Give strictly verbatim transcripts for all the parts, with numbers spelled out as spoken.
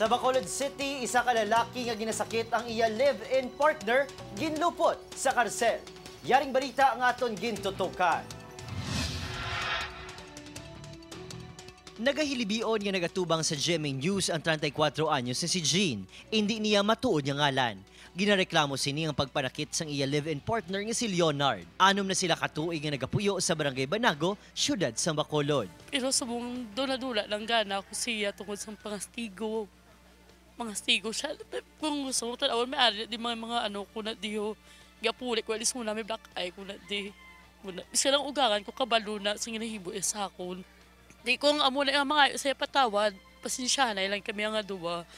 Sa Bacolod City, isa ka lalaki nga ginasakit ang iya live-in partner ginlupot sa karsel. Yaring balita nga aton gintutukan. Nagahilibion nga nagatubang sa G M A News ang treinta y cuatro anyos nga si Jean. Indi niya matuod nga ngalan. Ginareklamo sini ang pagpanakit sang iya live-in partner nga si Leonard. Anom na sila ka tuig nga nagapuyo sa Barangay Banago, siyudad sang Bacolod. Pero subong dula-dula lang gana ako siya tungod sa pangastigo. Pangastigo siya. Kung gusto mo tan-awon, may ari di mga, mga ano ko na diho. Gapuli ko, alis muna, may black eye ko na di. Muna. Bisan lang ugangan ko, kabalo na sa ginahibo niya sa akon. Di ko nga amo na nga mangayo siya patawad, pasensyahanay lang kami nga duwa.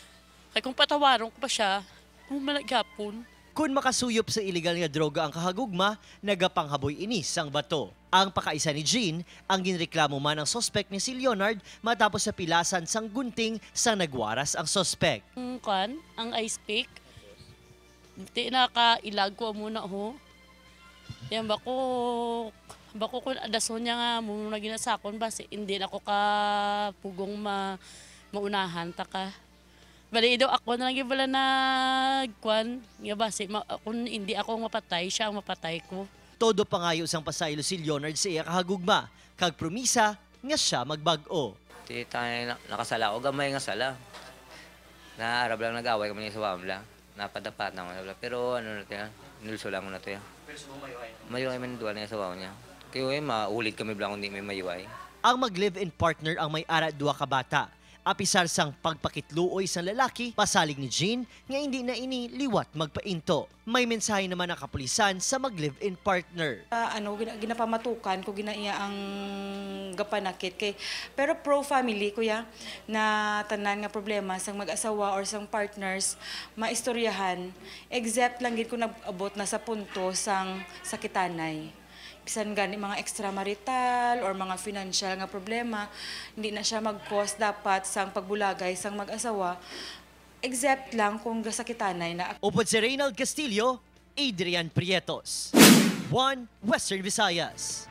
Kay kung patawaron ko pa siya, amo man na gyapon. Kon makasuyop sa iligal nga droga ang kahagugma, nagapanghaboy ini sang bato. Ang pakaisa ni Jean, ang ginreklamo man ang suspek ni si Leonard matapos sa pilasan sang gunting sang nagwaras ang suspek. Ang kwan, ang ice pick, di nakailag ko muna ho. Yan, bako, bako ko dason niya nga muna ginasakon, basi hindi na ko ka pugong ma, maunahan ta ka. Bali, daw ako na lang gid bala nagkuan, nga basi ma-, kung hindi ako mapatay, siya ang mapatay ko. Todo pangayo sang pasaylo si Leonard sa iya kahagugma, kag promisa nga siya magbag-o. Ti tayo na, nakasala ako, gamay nga sala. Naarab lang nag-away kami ni sa wamla. Napadapat na ako, pero ano na to yan, nilso lang ko na to yan. Pero subong mayuhay na. Mayuhay man duwa na yung asawa niya. Kaya eh, maulid kami bala kung di may mayuhay. Ang mag-live-in partner ang may ara duha ka bata. Apisar sang pagpakitluoy sang lalaki, pasalig ni Jean nga indi na ini liwat magpainto. May mensahe naman ang kapulisan sa mag-live-in partner. Ah, ano, gina-, ginapamatukan ko, ginaiya ang gapanakit kay, pero pro family ko ya, na tanan nga problema sang mag-asawa or sang partners maistoryahan, except lang gid kung nag-abot na sa punto sang sakitanay. Bisan gani mga extramarital or mga financial nga problema, hindi na siya mag-cause dapat sang pagbulagay sang mag-asawa, except lang kung gasakitanay na. Upod si Reynald Castillo, Adrian Prietos, One Western Visayas.